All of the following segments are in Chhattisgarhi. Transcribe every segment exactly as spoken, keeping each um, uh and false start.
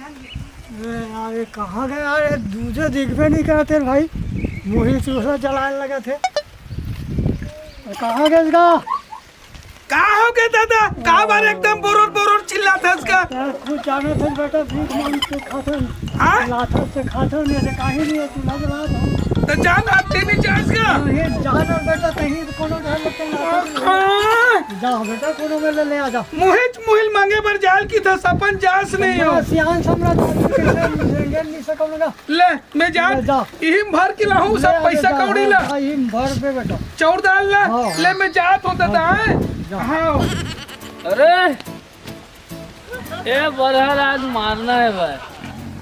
अरे यार, ये कहाँ गया यार? ये दूजे दिखबे नहीं करत हे भाई, मुही चूसा चलाए लगे थे। ये कहाँ गए इसका? का हो गया दादा? का बार एकदम बोरोर बोरोर चिल्लात हस का? यार, कुछ जाने थे बेटा, भीख मांग के खाते हैं। हाँ? लाठा से खाते हैं, नहीं तो कहीं नहीं है, तू लग रहा था। तो जान आते नहीं जास का? हाँ, ये जान और बेटा, कहीं तो कोनो घर लेके ना हाँ। जा बेटा, कोनो में ले, ले आ जा। मुहिच मुहिल मांगे बर जाल की था, सपन जास नहीं हो। सियान सम्राट, कैसे लेंगे, नहीं सकूंगा। ले, मैं जात, ले जा। इहिम भर के लाहूँ, ले सब आ, पैसा जा, कौड़ी ला। हाँ, इहिम भर दे बेटा। चाउर दाल ला, हाँ, ले हाँ। मैं जात हों दादा, हाँ, हैं? जा। हाँ। अरे, ए बरहर आज मारना है भाई।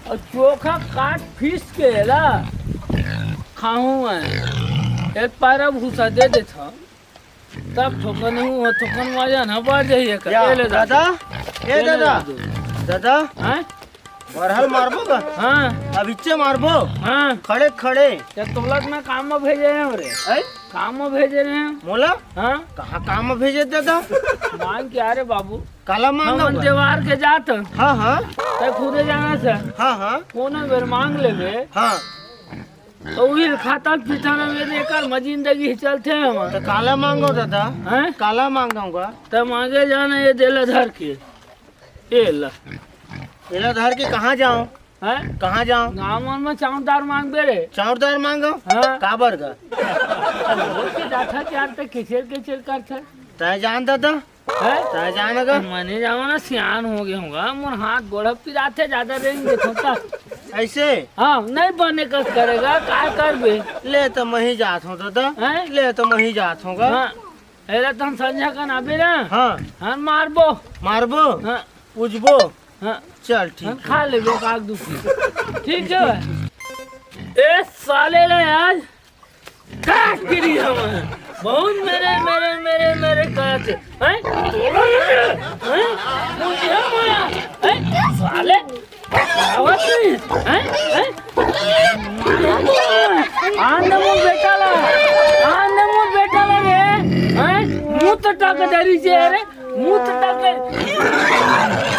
और चोखा काट फीस के ला खाहूँ मैं। एक पारा भूसा दे देता। तब थोकन हूँ, वो थोकन मजा ना बढ़ जाइए का। या, ए ले दादा, दादा, ए ए ले दादा, दादा। दादा, हैं? बरहर मारबो का? हाँ। अब इच्चे मारबो? हाँ। खड़े खड़े। या तोला मैं काम में भेजे हैं रे। हैं? काम में भेजे हैं। मोला? हाँ। कहाँ काम में भेजे दादा? मांग के आ रे बाबू। काला मांगा हमन हुआ? देवार के जात। हाँ, हाँ। तै खुदे जाना से। हाँ, हाँ। कोनो बेर मांग लेबे। हाँ। तो उही खाता पीता ना में एकर म जिंदगी चलथे हमर। तो काला मांगो दादा। हैं? काला मांगूंगा। तो मांगे जाना ये देला धर के। ए ला। एला धर के कहाँ जाऊं? हैं? कहाँ जाऊं? गाँव मन में चाउरदार मांगबे रे। चाउरदार मांगो? हाँ। काबर का? रोज के जाथा चार ते किचेर किचेर करथे। तै जान दादा। हैं? तै जान गा। मने जावा ना, सियान हो गए होगा, मोर हाथ गोड़ पिराथे, ज्यादा रेंग देखो ता। ऐसे? हाँ, नहीं बने कस करेगा, का करबे? ले तो मैं ही जात हूँ दादा। हैं? ले तो मैं ही जात हूँ गा। हाँ, एला तो हम संझा कन आबे ना। हाँ। हाँ, मारबो। मारबो? हाँ। पूजबो? हाँ। चल, ठीक हम है। खा लेबे काग दुखी। ठीक है। ए साले ला आज काट के रही हम। बहुत मेरे, मेरे, मेरे, मेरे कहते। हैं? हैं? मुझे मारा। हैं? साले। आवत नहीं। हैं? हैं? आन दे मोर बेटा ला। आन दे मोर बेटा ला रे। हैं? मुंह तो टक डरी जे रे। मुंह तो टक।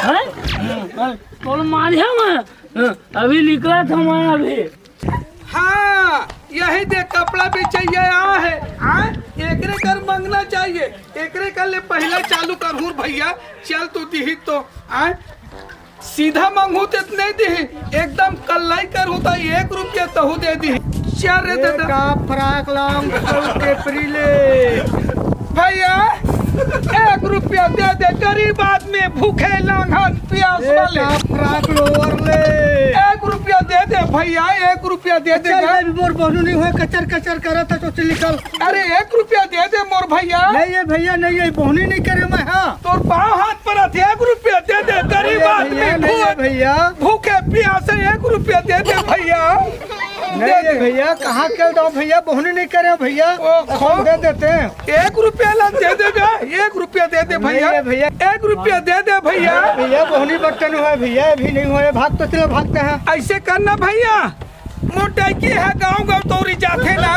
हैं? हैं? तोल मारिया मैं। हाँ, अभी निकला था मैं अभी। हाँ, यही दे कपड़ा बेचैया आ है। हाँ, एकरे कर मंगना चाहिए, एकरे कर ले पहला चालू करहूँ भैया। चल तू दिही तो, हाँ, सीधा मंगहूँ ते नहीं दिही, एकदम कल्लाई करहूँ तो एक रुपया तहू दे दिही। चल रे ए दादा। का फ्राक लॉन्ग सौ के प्री ले। भैया, एक रुपया दे दे, गरीब आदमी भूखे लांघन प्यास ए वाले। का फ्राक लोअर ले। एक रुपया दे दे भैया, एक रुपया दे दे चल ना। भाई, मोर बहनू नहीं होय, कचर कचर करत है तो चल निकल। अरे एक रुपया दे दे मोर भैया। नहीं है भैया, नहीं है, बहनी नहीं करे मैं, हाँ। तोर पाँव हाथ पर आथे, एक रुपया दे दे, गरीब नहीं है आदमी भैया, नहीं है भूख, भैया। भूखे प्यासे एक रुपया दे दे भैया। नहीं दे है दे। भैया, कहाँ के दो भैया, बहनी नहीं करे भैया। ओ, अपन खो। दे देते हैं। एक रुपया ला दे दे बे, एक रुपया दे दे नहीं भैया। है भैया। एक रुपया दे दे भैया। भैया, बहनी बट्टन हुआ है भैया, अभी नहीं हुआ है, भाग तो चलो, भागते हैं। ऐसे करना भैया, मोटैकी है, गाँव गाँव दौरी जाथे ना,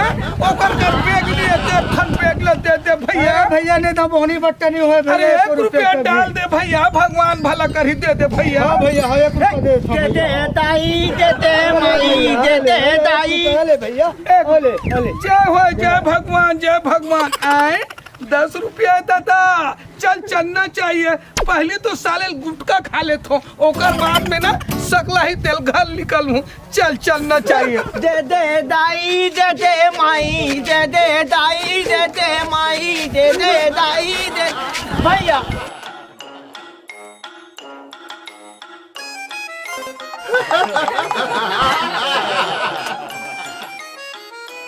ओकर कर बैग लिए दे, फन बैग ला दे दे भैया। अरे भैया, नहीं तो बहनी बट्टन हुआ है भैया, अरे एक एक रुपया रुपया का भी। डाल दे भैया, भगवान भला करही, दे दे भैया। हाँ भैया, हाँ, एक रुपया दे दे दे। दे दाई, दे दे माई, दे दे दाई। ले भैया, एक ओ ले, ओ ले। जय हो, जय भगवान, जय भगवान। आए, दस रुपया दादा, चल चलना चाहिए। पहले तो साले गुटखा खा लेथो, ओकर बाद में ना सकला ही तेल घर निकल हूँ। चल चलना चाहिए। दे दे दाई, दे दे माई, दे दे दाई, दे दे माई, दे दे दाई, दे भैया।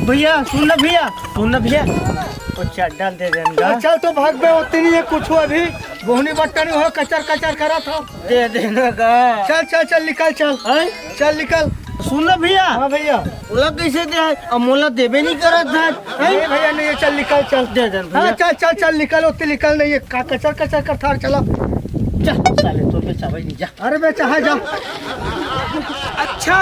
भैया, सुन ना भैया, सुन ना भैया, वो चड्डा दे देन गा। चल तो भाग बे, ओतनी है कुछ अभी, बोहनी बट्टा नहीं हो, कचर कचर करत हो। दे देना गा। चल, चल, चल, निकल, चल। हैं? चल, निकल। सुन ना भैया। हाँ भैया। ओला कैसे दे है? अब मोला देबे नहीं करत है। हैं? नहीं भैया, नहीं है, चल, निकल, चल। दे देन हाँ, भैया। चल, चल, चल, निकल, ओतनी निकल, नहीं है, का कचर कचर कर थार चला। जा, साले, तो बेचावा नहीं, जा। अरे बेचा है, जा। अच्छा,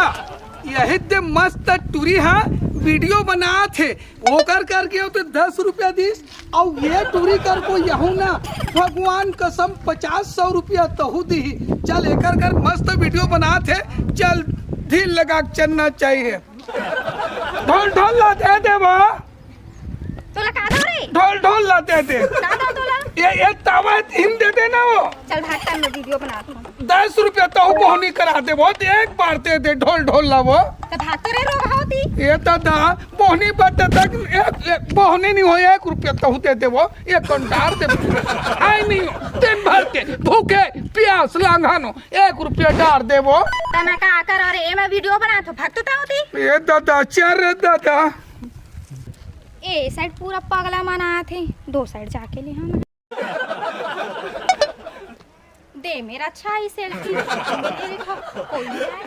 यही दे मस्त टूरी हा, वीडियो बनात हे, ओकर करके ओते दस रुपया दिस, अउ ये टूरी कर को यहू ना, भगवान कसम पचास सौ रुपया तहू दिही। चल एकर कर मस्त वीडियो बनात हे, चल दिल लगा के चलना चाहिए। ढोल ढोल ला दे दे बा। तोला का दो रे? ढोल ढोल ला दे दे। का दो तोला? ये, ये तावा हिम दे दे ना वो। चल भाग, टाइम में वीडियो बना तू। दस रुपया तो बोहनी करा दे वो, एक बार दे दे ढोल ढोल ला वो। तो भाग तो रे रोगहा होती। ये दादा, बोहनी बट तक एक, एक बोहनी नहीं हो, एक रुपया तो दे दे वो, एक कौन डार दे। आई नहीं हो, दिन भर के भूखे प्यास लांघानो, एक रुपया डार दे वो। तना का कर, अरे ए मैं वीडियो बना तो भाग तो ता होती। ये दादा, चल रे दादा। ए साइड पूरा पगला मन आत हे, दो साइड जाके ले हम। दे मेरा अच्छा ही सेल्फी। मेरे को कोई नहीं आए।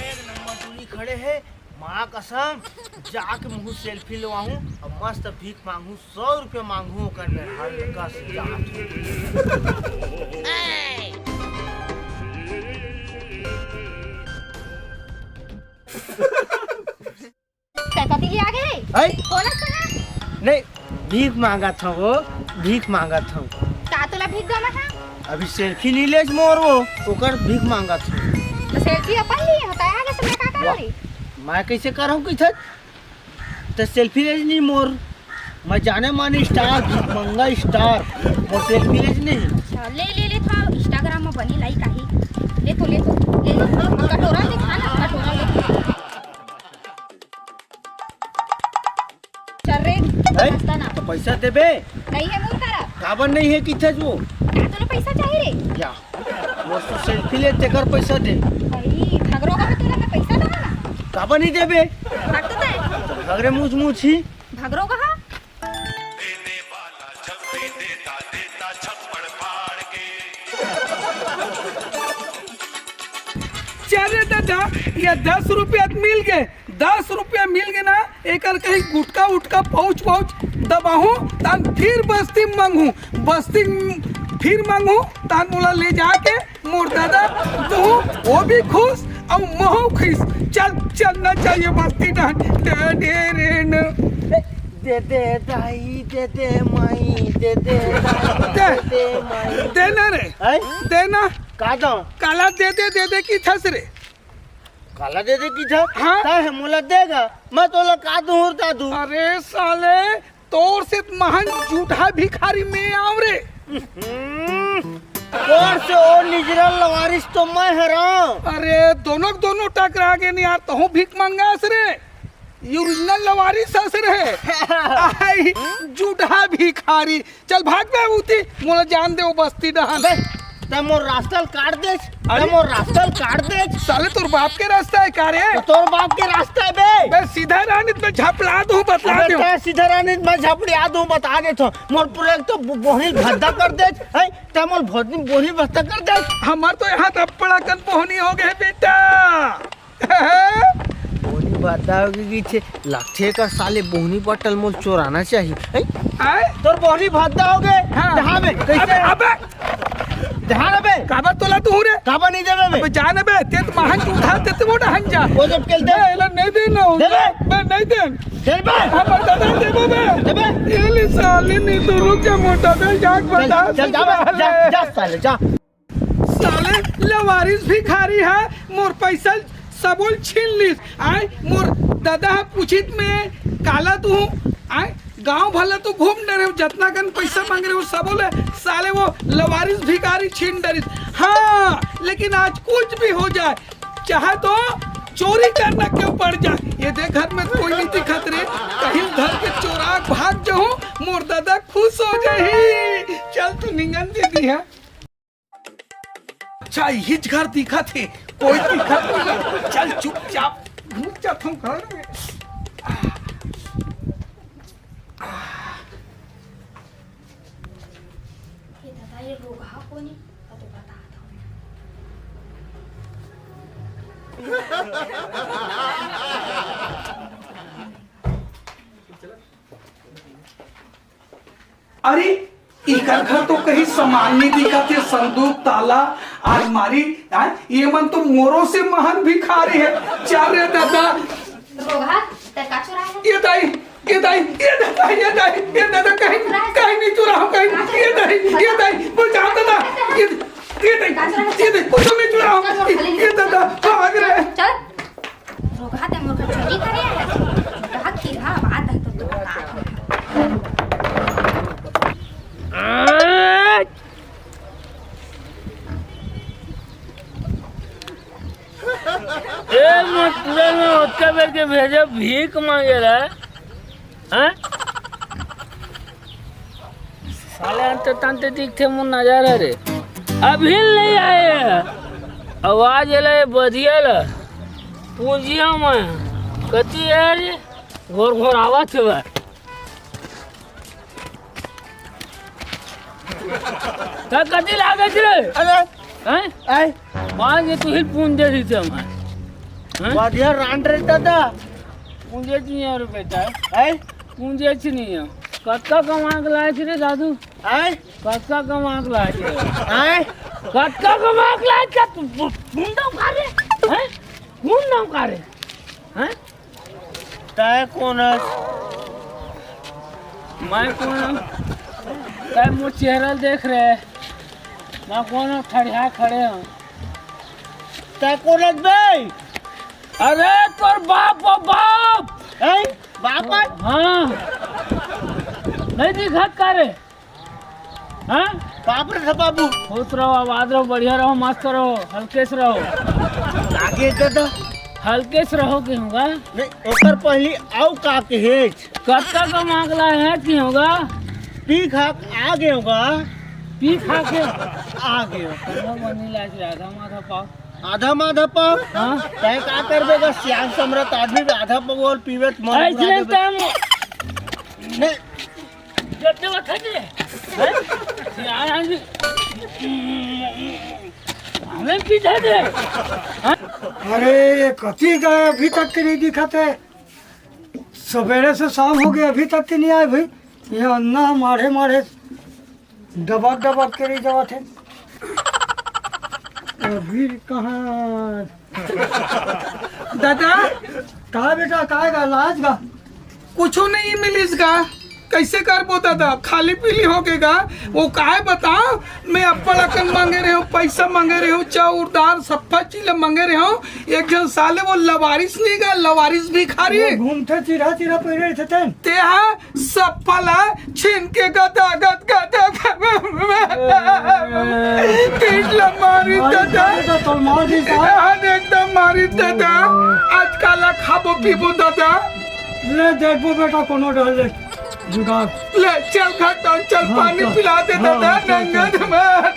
एक नंबर टूरी खड़े हे। माँ कसम, जाके मुँह सेल्फी लेवाहूँ अउ मस्त भीख मांगहूँ, सौ रुपया मांगहूँ ओकर में, हल्का से जात हूँ। कति ले आ गए? हैं? बोला तो ना। नहीं, भीख मांगत हूँ वो, भीख मांगत हूँ। का तोला भीख देना है? अभी सेल्फी नहीं लेस मोर वो, ओकर भीख मांगत हूँ। तो सेल्फी अपन लिए होता है, आगे से मैं का कर वाह। रही? मैं कैसे करहूँ किथे? तो सेल्फी लेस नहीं मोर, मैं जाने माने स्टार, भीख मंगा स्टार, वो सेल्फी लेस नहीं। अच्छा, ले, ले, ले, थोड़ा Instagram में बनी लाइक आही। ले तो, ले तो, ले ले। कटोरा ले, खा ना, कटोरा ले। चल रे, हैं? नाश्ता ना। तो पैसा देबे? नहीं है मोर करा। काबर नहीं है, किथे वो? का तोला पैसा चाहिए रे? क्या? मोर से सेल्फी ले, तेकर पैसा दे। भाई, भगरो कहा तोला मैं पैसा देना ना। काबर नहीं देबे? भाग तो तय। तो भगरे मुछ मुछ ही। भगरो कहा? चल रे दादा, ये दस रुपया मिल गए। दस रुपया मिल गे ना, एकर कहीं गुटका उटका पाउच वाउच दबाहूँ, तान फिर बस्ती मंगहूँ, बस्ती फिर मंगहूँ, तान मोला ले जाके मोर दादा, तू वो भी खुश अउ महू खुश। चल, चलना चाहिए बस्ती डहन। दे, दे रे न। दे दे दाई, दे दे माई, दे दे दाई, दे। दे दे माई। दे ना रे। हैं? दे ना। का दो? काला दे दे, दे दे किथस रे। काला दे दे किथे? हाँ? तैं हे मोला देगा, मैं तोला का दूँ रे दादू? अरे साले, तोर से महन जूठा भिखारी मैं आंव रे। हम्म, तोर से ओ निजरा लवारिस तो मैं हरंव। अरे दोनों के दोनों टकरा गे न यार, तहूँ भीख मंगास रे। ये ओरिजिनल लवारिस हस रे। आई जूठा भिखारी। चल भाग बे उती, मोला जान दे वो बस्ती डहन। बे, तैं मोर रास्ता ल काट देस, अरे? तैं मोर रास्ता ल काट देस। साले तोर बाप के रास्ता हे का रे? तो तोर बाप के रास्ता हे बे। बे सीधा रह नहीं त मैं झपड़ा दूँ, बतला अबे दूँ। तैं सीधा रह नहीं त मैं झपड़िया दूँ, बता देथों। मोर पूरा एक तो बो-, बोहनी भद्दा कर देस, हैं? तैं मोर भोजनी बोहनी भद्दा कर देस। हमर तो यहाँ तब बड़ा कन बोहनी हो गए बेटा। बोहनी भद्दा हो गई छे, लगथे का साले बोहनी पट्टा ल मोला चोराना चाहिए। हैं? आय? तोर बोहनी भद्दा हो गए? हाँ। जहाँ में, कैसे? अबे, अबे। जहाँ ना बे। काबर तोला तू रे? काबर नहीं देबे बे? अबे जा ना बे, ते तो महन उठा, ते तो मोटा हन जा। वो जब खेलते बे, एला नहीं देना हो। देबे। बे, नहीं दे। देबे। हमर दादा देबो बे। देबे। ये ले साले नहीं तो रुक जा, मोटा दे, जाग चल, बता चल, जा बे, जा, साले। जा, साले। साले लवारिस भिखारी हे, मोर पैसा सबोल छीन लिस। आय, मोर दादा ह पूछित में काला तू, आय, गांव भला तू घूम डरे, जतना कन पैसा मांग रहे हो सबोले, साले वो लवारिस भिखारी छीन डरिस। हाँ, लेकिन आज कुछ भी हो जाए, चाहे तो चोरी करना क्यों पड़ जाए, ये देख घर में कोई नहीं दिखत रे, कहीं घर के चोरा भाग जाऊं, मोर दादा खुश हो जाही। चल तू निंगन दे दी है। अच्छा, इहीच घर दिखत हे, कोई दिखत नहीं। चल चुपचाप घुस जाथों घर में। ये दादा, ये रोगहा कोनी, का तो बता दो। अरे, इकर घर तो कहीं सामान नहीं दिखत हे, संदूक, ताला, अलमारी, आय, ये मन तो मोरो से महान भिखारी हे। चल रे दादा। रोगहा, ते का चुराए हे? ये दाई, ये दाई, ये दादा, ये दाई, ये दादा, कहीं, कहीं नहीं चुराहूं, कहीं, ये दाई, ये दाई, बोल जा दादा, ये, ये दाई, ये दाई, कुछ नहीं चुराहूं, ये दादा, भाग रे। चल। रोगहा ते मोर घर चोरी करे आय। रोगहा खिरहा बात है तो, तो का ए, मैं पूरा में ओतका बेर के भेजे भीख मांगे ला, हैं? साले अंते तंते दिखथे मोर नजर हरे। अभी नहीं आए। आवाज एला ये बधिया ला। पूंजिया मैं। कति है रे? घोर घोर आवत हे बा। त कति लागत रे? अरे। हैं? आय। मांगे तू ही पूंज दे दी थे हमारे। हैं? बढ़िया रांड रे दादा। पूंजे चाहिए रे बेटा। आय। पूंजे चाहिए। कतका कमा के लाए थे रे दादू? आय। कतका कमा के लाए थे? आय। कतका कमा के लाए थे? तू बु-, बुंदा उखा रे? हैं? बुंदा उखा रे? हैं? तै कोन हस? मैं कोन हूँ? तै मोर चेहरा देख रहे। मैं कोन हूँ? ठड़िया खड़े हूँ। तै कोन हस बे? अरे तोर बाप हो बाप। हैं? बाप है? हाँ। नहीं दिखत का रे? हाँ? बाप रे बाबू। खुश रहो, आबाद रहो, बढ़िया रहो, मस्त रहो, हल्के से रहो। आगे दादा। हल्के से रहो के होगा। नहीं, ओकर पहली आऊ का के हेज? कतका कमा के लाए हे के होगा? पी खा के आ गए होगा। पी खा के? आ गए हो। कौनो बनी लाज रे, आधा माधा पाव। आधा माधा पाव? हाँ। तै का करबे गा, सियान समरत आदमी बे, आधा पाव और पीबे त मन ऐसे पूरा नहीं देबे। टाइम नहीं। जब तक खा ले। हैं? यार, हम भी हमें पीछे दे। हैं? अरे, ये कति गए, अभी तक के नहीं दिखत हे। सवेरे से शाम हो गया, अभी तक के नहीं आए भाई। ये अन्ना मारे मारे डबक डबक के रह जावत हे। अभी कहाँ? दादा। का बेटा, का गा, लाज गा? कुछो नहीं मिलिस गा। कैसे करबो दादा, खाली पीली हो गे गा। वो काय बताओ, मैं अब्बड़ अकन मांगे रहे हूँ, पैसा मांगे रहे हूँ, चाउर दाल सब्बा चीज ला मांगे रहे हूँ। एक झन साले वो लवारिस नहीं गा, लवारिस भिखारी। वो घूमथे चिरा चिरा पैरे रहिथे तेन। ते हा सफला छीन के गदा गद गदा गद। पीट ला मारी मारी दादा। दादा, तो मार दी साहब। हाँ, एकदम मारी दादा। आज काला खाबो पीबो दादा। ले देखबो बेटा, कोनो डर ले जुगाड़। ले चल घर तो चल, हाँ, पानी चल। पिला दे हाँ, दादा, चल, चल। नंगन मार।